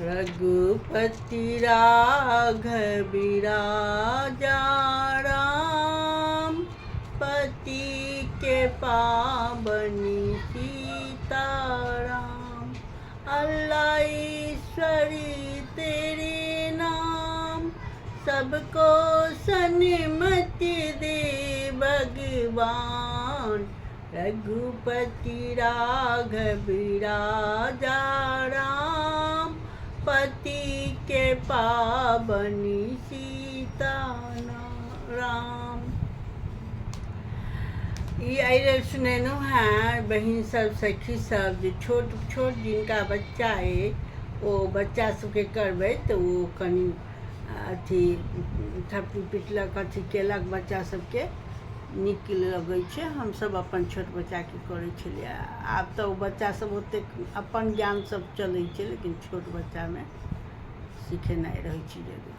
रघुपति राघव राजा राम, पति के पाबनि सीताराम। अल्लाह ईश्वरी तेरे नाम, सबको सन्मति दे भगवान। रघुपति राघव राजा राम, पति के पाबनि सीता राम। ई एहि लेल सुनेलहुँ हेँ बहिन सब, सखी सब, जे छोट छोट जिनका बच्चा अइ, ओ बच्चा सबके करबै तऽ ओ कनि अथी थपड़ी पिटलक, अथी केलक, बच्चा सबके नीक लगै छै। हमसब अपन छोट बच्चाके करै छलियै। आब तऽ ओ बच्चा सब ओतेक अपन ज्ञान सब चलै छै, लेकिन छोट बच्चामे सिखेनाइ रहै छै जरूरी।